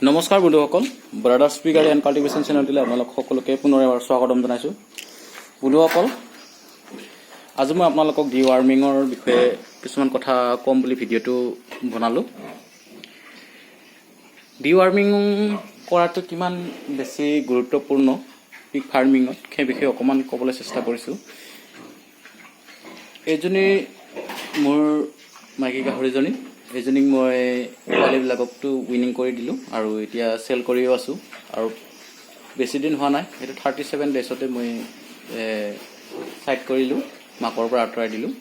নমস্কাৰ বন্ধুসকল, brothers পিগাৰী and cultivation চেনেলটোলৈ আপোনালোক সকলোকে পুনৰ এবাৰ স্বাগতম জনাইছোঁ। বন্ধুসকল, আজি মই আপোনালোকক ডি ৱাৰ্মিঙৰ বিষয়ে কিছুমান কথা ক'ম বুলি ভিডিঅ'টো বনালোঁ। ডি ৱাৰ্মিং কৰাটো কিমান বেছি গুৰুত্বপূৰ্ণ পিগ ফাৰ্মিঙত, সেই বিষয়ে অকণমান ক'বলৈ চেষ্টা কৰিছোঁ। এইজনী মোৰ মাইকী গাহৰিজনী। এইজনীক মই পোৱালিবিলাককতো উইনিং কৰি দিলোঁ আৰু এতিয়া চেল কৰিও আছোঁ। আৰু বেছি দিন হোৱা নাই, এইটো 37 ডেইজতে মই ছাইড কৰিলোঁ, মাকৰ পৰা আঁতৰাই দিলোঁ।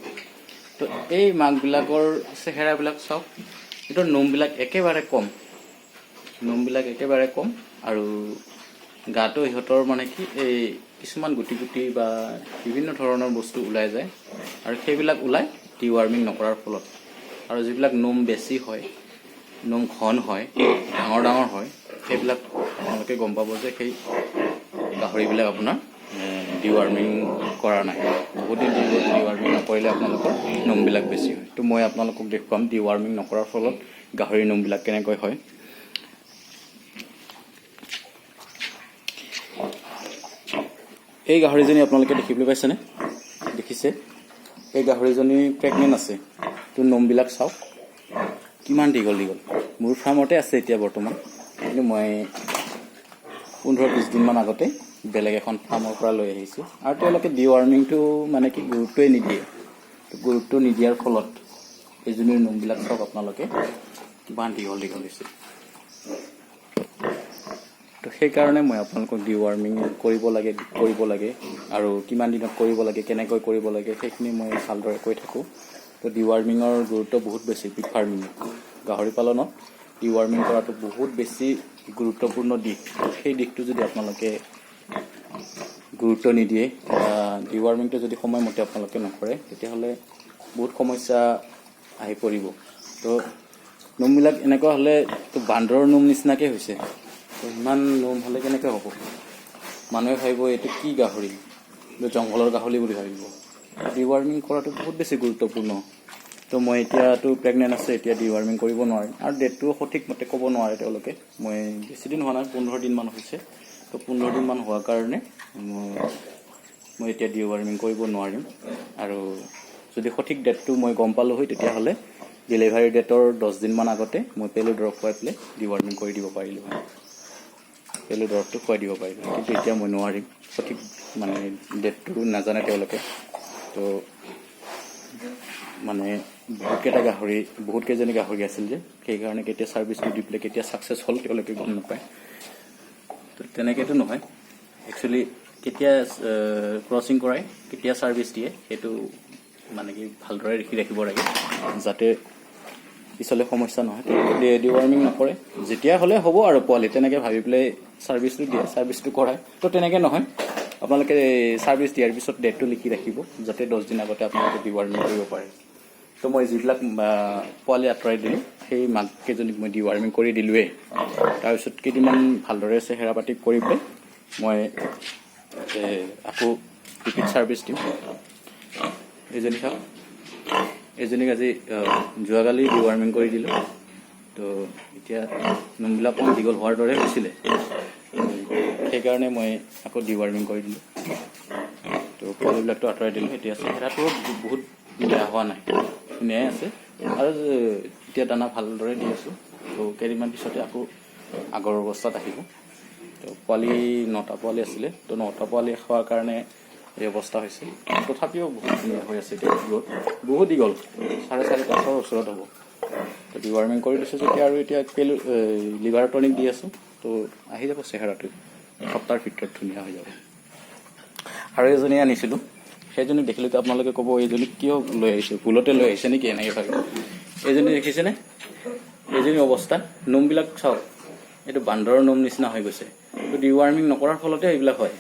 তো এই মাকবিলাকৰ চেহেৰাবিলাক চাওক। এইটোৰ নোমবিলাক একেবাৰে কম, নোমবিলাক একেবাৰে কম আৰু গাটো ইহঁতৰ মানে কি, এই কিছুমান গুটি গুটি বা বিভিন্ন ধৰণৰ বস্তু ওলাই যায় আৰু সেইবিলাক ওলাই ডি ৱাৰ্মিং নকৰাৰ ফলত। আৰু যিবিলাক নোম বেছি হয়, নোম ঘন হয়, ডাঙৰ ডাঙৰ হয়, সেইবিলাক আপোনালোকে গম পাব যে সেই গাহৰিবিলাক আপোনাৰ ডি ৱাৰ্মিং কৰা নাই। বহুত দিন ডি ৱাৰ্মিং নকৰিলে আপোনালোকৰ নোমবিলাক বেছি হয়। তো মই আপোনালোকক দেখুৱাম ডি ৱাৰ্মিং নকৰাৰ ফলত গাহৰিৰ নোমবিলাক কেনেকৈ হয়। এই গাহৰিজনী আপোনালোকে দেখিবলৈ পাইছেনে? দেখিছে? এই গাহৰিজনী প্ৰেগনেণ্ট আছে। তো নোমবিলাক চাওক, কিমান দীঘল দীঘল। মোৰ ফাৰ্মতে আছে এতিয়া বৰ্তমান, কিন্তু মই 15-20 দিনমান আগতে বেলেগ এখন ফাৰ্মৰ পৰা লৈ আহিছোঁ। আৰু তেওঁলোকে ডি ৱাৰ্মিংটো মানে কি, গুৰুত্বই নিদিয়ে। তো গুৰুত্ব নিদিয়াৰ ফলত এইজনীৰ নোমবিলাক চাওক আপোনালোকে, কিমান দীঘল দীঘল হৈছে। তো সেইকাৰণে মই আপোনালোকক ডি ৱাৰ্মিং কৰিব লাগে আৰু কিমান দিনত কৰিব লাগে, কেনেকৈ কৰিব লাগে, সেইখিনি মই ভালদৰে কৈ থাকোঁ। তো ডি ৱাৰ্মিঙৰ গুৰুত্ব বহুত বেছি পিগ ফাৰ্মিঙত। গাহৰি পালনত ডি ৱাৰ্মিং কৰাটো বহুত বেছি গুৰুত্বপূৰ্ণ দিশ। সেই দিশটো যদি আপোনালোকে গুৰুত্ব নিদিয়ে, ডি ৱাৰ্মিংটো যদি সময়মতে আপোনালোকে নকৰে, তেতিয়াহ'লে বহুত সমস্যা আহি পৰিব। তো নোমবিলাক এনেকুৱা হ'লে তো বান্দৰৰ নোম নিচিনাকৈ হৈছে। তো ইমান নোম হ'লে কেনেকৈ হ'ব? মানুহে ভাবিব এইটো কি গাহৰি, এইটো জংঘলৰ গাহৰি বুলি ভাবিব। ডি ৱাৰ্মিং কৰাটো বহুত বেছি গুৰুত্বপূৰ্ণ। তো মই এতিয়াতো প্ৰেগনেণ্ট আছে, এতিয়া ডি ৱাৰ্মিং কৰিব নোৱাৰিম আৰু ডেটটো সঠিক মতে ক'ব নোৱাৰে তেওঁলোকে। মই বেছি দিন হোৱা নাই, 15 দিনমান হৈছে। তো 15 দিনমান হোৱাৰ কাৰণে মই এতিয়া ডি ৱাৰ্মিং কৰিব নোৱাৰিম। আৰু যদি সঠিক ডেটটো মই গম পালোঁ হয়, তেতিয়াহ'লে ডেলিভাৰী ডেটৰ 10 দিনমান আগতে মই পেলু দৰৱ খুৱাই পেলাই ডি ৱাৰ্মিং কৰি দিব পাৰিলোঁ হয়, পেলু দৰৱটো খুৱাই দিব পাৰিলোঁ। কিন্তু এতিয়া মই নোৱাৰিম। সঠিক মানে ডেটটো নাজানে তেওঁলোকে। তো মানে বহুতকেইটা গাহৰি, বহুত কেইজনী গাহৰি আছিল যে, সেইকাৰণে কেতিয়া ছাৰ্ভিচটো দি পেলাই কেতিয়া ছাকচেছ হ'ল, তেওঁলোকে গম নাপায়। তো তেনেকৈতো নহয়। একচুৱেলি কেতিয়া ক্ৰচিং কৰাই, কেতিয়া ছাৰ্ভিচ দিয়ে, সেইটো মানে কি ভালদৰে লিখি ৰাখিব লাগে, যাতে পিছলৈ সমস্যা নহয়। তেওঁলোকে ডিৱাৰ্মিং নকৰে, যেতিয়া হ'লে হ'ব আৰু পোৱালি, তেনেকৈ ভাবি পেলাই ছাৰ্ভিচটো দিয়ে, ছাৰ্ভিচটো কৰায়। তো তেনেকৈ নহয়। আপোনালোকে ছাৰ্ভিচ দিয়াৰ পিছত ডেটটো লিখি ৰাখিব, যাতে 10 দিন আগতে আপোনালোকে ডিৱাৰ্মিং কৰিব পাৰে। তো মই যিবিলাক পোৱালি আঁতৰাই দিলোঁ, সেই মাককেইজনীক মই ডিৱাৰ্মিং কৰি দিলোঁৱেই। তাৰপিছত কেইদিনমান ভালদৰে চেহেৰা পাতি কৰি পেলাই মই আকৌ ৰিপিট ছাৰ্ভিচ দিম। এইজনী চাওক, এইজনীক আজি যোৱাকালি ডিৱাৰ্মিং কৰি দিলোঁ। তো এতিয়া নোমবিলাক অকণ দীঘল হোৱাৰ দৰে হৈছিলে, সেইকাৰণে মই আকৌ ডিৱাৰ্মিং কৰি দিলোঁ। তো পোৱালিবিলাকতো আঁতৰাই দিলোঁ। এতিয়া চেহেৰাটোও বহুত বেয়া হোৱা নাই, ধুনীয়াই আছে। আৰু এতিয়া দানা ভালদৰে দি আছোঁ। তো কেইদিনমান পিছতে আকৌ আগৰ অৱস্থাত আহিব। তো পোৱালি নটা পোৱালি আছিলে, তো নটা পোৱালি খোৱাৰ কাৰণে এই অৱস্থা হৈছে। তথাপিও বহুত ধুনীয়া হৈ আছে এতিয়া। গ্ৰ'থ বহুত দীঘল, 4.5 কাঠৰ ওচৰত হ'ব। তো ডিৱাৰ্মিং কৰি দিছোঁ যেতিয়া আৰু এতিয়া পেলু লিভাৰ টনিক দি আছোঁ, তো আহি যাব চেহেৰাটো, এসপ্তাহৰ ভিতৰত ধুনীয়া হৈ যাব। আৰু এজনী আনিছিলোঁ, সেইজনী দেখিলেতো আপোনালোকে ক'ব, এইজনী কিয় লৈ আহিছে, ভুলতে লৈ আহিছে নেকি, এনেকৈ ভাবিব। এইজনী দেখিছেনে? এইজনী অৱস্থা, নোমবিলাক চাওক, এইটো বান্দৰৰ নোম নিচিনা হৈ গৈছে। তো ডিৱাৰ্মিং নকৰাৰ ফলতে এইবিলাক হয়।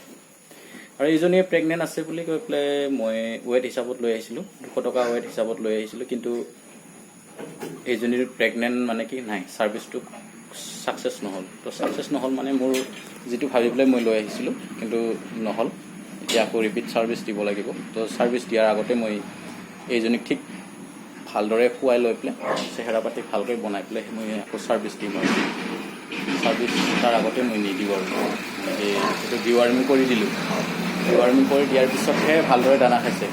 আৰু এইজনীয়ে প্ৰেগনেণ্ট আছে বুলি কৈ পেলাই মই ৱেট হিচাপত লৈ আহিছিলোঁ, 200 টকা ৱেট হিচাপত লৈ আহিছিলোঁ। কিন্তু এইজনীৰ প্ৰেগনেণ্ট মানে কি নাই, ছাৰ্ভিচটো ছাকচেছ নহ'ল। তো ছাকচেছ নহ'ল মানে মোৰ যিটো ভাবি পেলাই মই লৈ আহিছিলোঁ, কিন্তু নহ'ল। এতিয়া আকৌ ৰিপিট ছাৰ্ভিচ দিব লাগিব। তো ছাৰ্ভিচ দিয়াৰ আগতে মই এইজনীক ঠিক ভালদৰে খুৱাই লৈ পেলাই চেহেৰা পাতি ভালকৈ বনাই পেলাই মই আকৌ ছাৰ্ভিচ দিম। আৰু ছাৰ্ভিচ তাৰ আগতে মই নিদিওঁ। আৰু এই সেইটো ডিৱাৰ্মিং কৰি দিলোঁ। ডিৱাৰ্মিং কৰি দিয়াৰ পিছতহে ভালদৰে দানা খাইছে।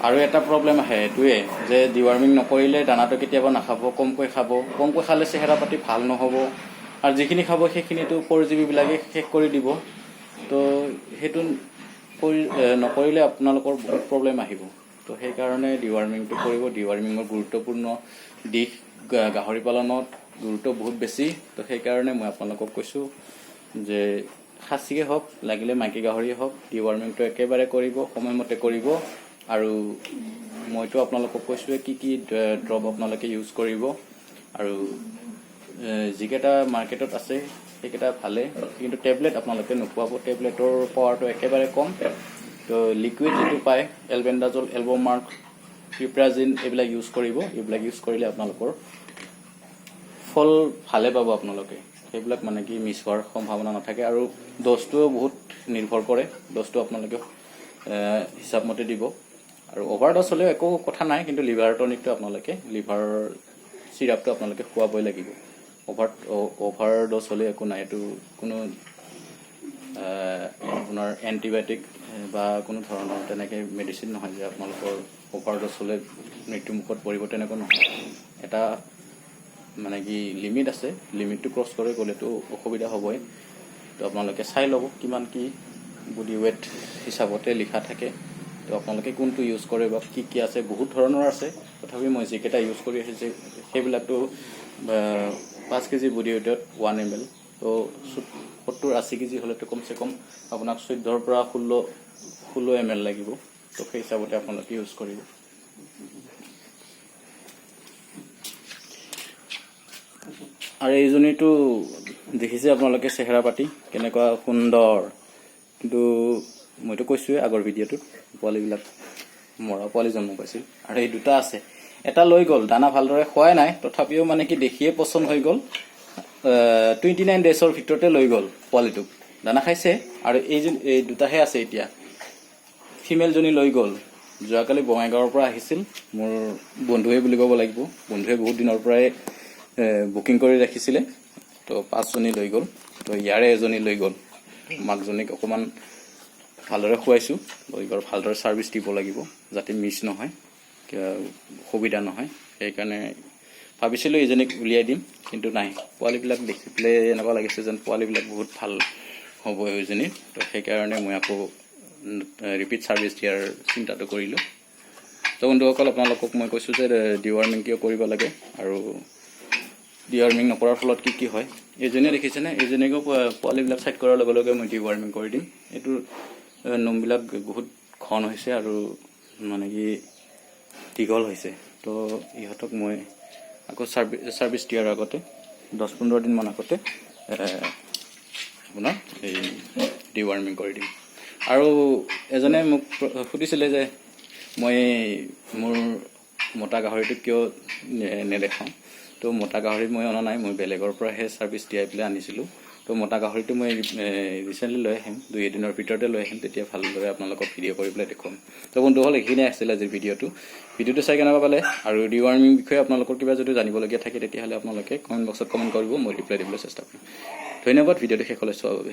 আৰু এটা প্ৰব্লেম আহে এইটোৱে যে ডিৱাৰ্মিং নকৰিলে দানাটো কেতিয়াবা নাখাব, কমকৈ খাব। কমকৈ খালে চেহেৰা পাতি ভাল নহ'ব আৰু যিখিনি খাব সেইখিনিতো পৰজীৱীবিলাকে শেষ কৰি দিব। তো সেইটো কৰি নকৰিলে আপোনালোকৰ বহুত প্ৰব্লেম আহিব। তো সেইকাৰণে ডিৱাৰ্মিংটো কৰিব। ডিৱাৰ্মিঙৰ গুৰুত্বপূৰ্ণ দিশ, গাহৰি পালনত গুৰুত্ব বহুত বেছি। তো সেইকাৰণে মই আপোনালোকক কৈছোঁ যে খাচীয়ে হওক, লাগিলে মাইকী গাহৰিয়ে হওক, ডিৱাৰ্মিংটো একেবাৰে কৰিব, সময়মতে কৰিব। আৰু মইতো আপোনালোকক কৈছোঁৱে কি কি ড্ৰপ আপোনালোকে ইউজ কৰিব। আৰু যিকেইটা মাৰ্কেটত আছে সেইকেইটা ভালে, কিন্তু টেবলেট আপোনালোকে নোখোৱাব। টেবলেটৰ পাৱাৰটো একেবাৰে কম। তো লিকুইড যিটো পায়, এলবেণ্ডাজল, এলবমাৰ্ক, পিপ্ৰাজিন, এইবিলাক ইউজ কৰিব। এইবিলাক ইউজ কৰিলে আপোনালোকৰ ফল ভালে পাব। আপোনালোকে সেইবিলাক মানে কি মিছ হোৱাৰ সম্ভাৱনা নাথাকে। আৰু ড'জটোও বহুত নিৰ্ভৰ কৰে। ড'জটো আপোনালোকে হিচাপমতে দিব। আৰু অভাৰ ড'জ হ'লেও একো কথা নাই, কিন্তু লিভাৰ টনিকটো আপোনালোকে, লিভাৰ চিৰাপটো আপোনালোকে খুৱাবই লাগিব। অভাৰ অভাৰ ড'জ হ'লেও একো নাই। এইটো কোনো আপোনাৰ এণ্টিবায়'টিক বা কোনো ধৰণৰ তেনেকৈ মেডিচিন নহয় যে আপোনালোকৰ অভাৰ ড'জ হ'লে মৃত্যুমুখত পৰিব, তেনেকুৱা নহয়। এটা মানে কি লিমিট আছে, লিমিটটো ক্ৰছ কৰি গ'লেতো অসুবিধা হ'বই। তো আপোনালোকে চাই ল'ব কিমান কি বডি ৱেট হিচাপতে লিখা থাকে। তো আপোনালোকে কোনটো ইউজ কৰে বা কি কি আছে, বহুত ধৰণৰ আছে। তথাপি মই যিকেইটা ইউজ কৰি আহিছোঁ সেইবিলাকতো 5 কেজি বডি ৱেটত 1 ml। তো 70-80 কেজি হ'লেতো কমচে কম আপোনাক 14ৰ পৰা 16 ml লাগিব। তো সেই হিচাপতে আপোনালোকে ইউজ কৰিব। আৰু এইজনীটো দেখিছে আপোনালোকে, চেহেৰা পাতি কেনেকুৱা সুন্দৰ। কিন্তু মইতো কৈছোঁৱেই আগৰ ভিডিঅ'টোত, পোৱালিবিলাক মৰা পোৱালি জন্ম পাইছিল। আৰু এই দুটা আছে, এটা লৈ গ'ল। দানা ভালদৰে খোৱাই নাই, তথাপিও মানে কি দেখিয়ে পচন্দ হৈ গ'ল। 29 ডেইজৰ ভিতৰতে লৈ গ'ল পোৱালিটোক। দানা খাইছে। আৰু এই দুটাহে আছে এতিয়া। ফিমেলজনী লৈ গ'ল। যোৱাকালি বঙাইগাঁৱৰ পৰা আহিছিল, মোৰ বন্ধুৱে বুলি ক'ব লাগিব। বন্ধুৱে বহুত দিনৰ পৰাই বুকিং কৰি ৰাখিছিলে। তো পাঁচজনী লৈ গ'ল। তো ইয়াৰে এজনী লৈ গ'ল। মাকজনীক অকণমান ভালদৰে খুৱাইছোঁ। তো এইবাৰ ভালদৰে ছাৰ্ভিচ দিব লাগিব যাতে মিছ নহয়, কিবা অসুবিধা নহয়। সেইকাৰণে ভাবিছিলোঁ এইজনীক উলিয়াই দিম, কিন্তু নাই, পোৱালিবিলাক দেখি পেলাই এনেকুৱা লাগিছে যেন পোৱালিবিলাক বহুত ভাল হ'ব এইজনীৰ। তো সেইকাৰণে মই আকৌ ৰিপিট ছাৰ্ভিচ দিয়াৰ চিন্তাটো কৰিলোঁ। তো বন্ধুসকল, আপোনালোকক মই কৈছোঁ যে ডিৱাৰ্মিং কিয় কৰিব লাগে আৰু ডিৱাৰ্মিং নকৰাৰ ফলত কি কি হয়। এইজনীয়ে দেখিছেনে, এইজনীকো পোৱালিবিলাক চাইড কৰাৰ লগে লগে মই ডিৱাৰ্মিং কৰি দিম। এইটোৰ নোমবিলাক বহুত ঘন হৈছে আৰু মানে কি দীঘল হৈছে। তো ইহঁতক মই আকৌ ছাৰ্ভিচ দিয়াৰ আগতে 10-15 দিনমান আগতে আপোনাৰ এই ডিৱাৰ্মিং কৰি দিম। আৰু এজনে মোক সুধিছিলে যে মই মোৰ মতা গাহৰিটো কিয় নেদেখাওঁ। তো মতা গাহৰি মই অনা নাই, মই বেলেগৰ পৰাহে ছাৰ্ভিচ দিয়াই পেলাই আনিছিলোঁ। তো মতা গাহৰিটো মই ৰিচেণ্টলি লৈ আহিম, দুই এদিনৰ ভিতৰতে লৈ আহিম। তেতিয়া ভালদৰে আপোনালোকক ভিডিঅ' কৰি পেলাই দেখুৱাম। তো বন্ধুসকল, এইখিনিয়ে আছিলে আজিৰ ভিডিঅ'টো। ভিডিঅ'টো চাই কেনেকুৱা পালে আৰু ডিৱাৰ্মিং বিষয়ে আপোনালোকৰ কিবা যদি জানিবলগীয়া থাকে, তেতিয়াহ'লে আপোনালোকে কমেণ্ট বক্সত কমেণ্ট কৰিব, মই ৰিপ্লাই দিবলৈ চেষ্টা কৰিম। ধন্যবাদ ভিডিঅ'টো শেষলৈ চোৱাৰ বাবে।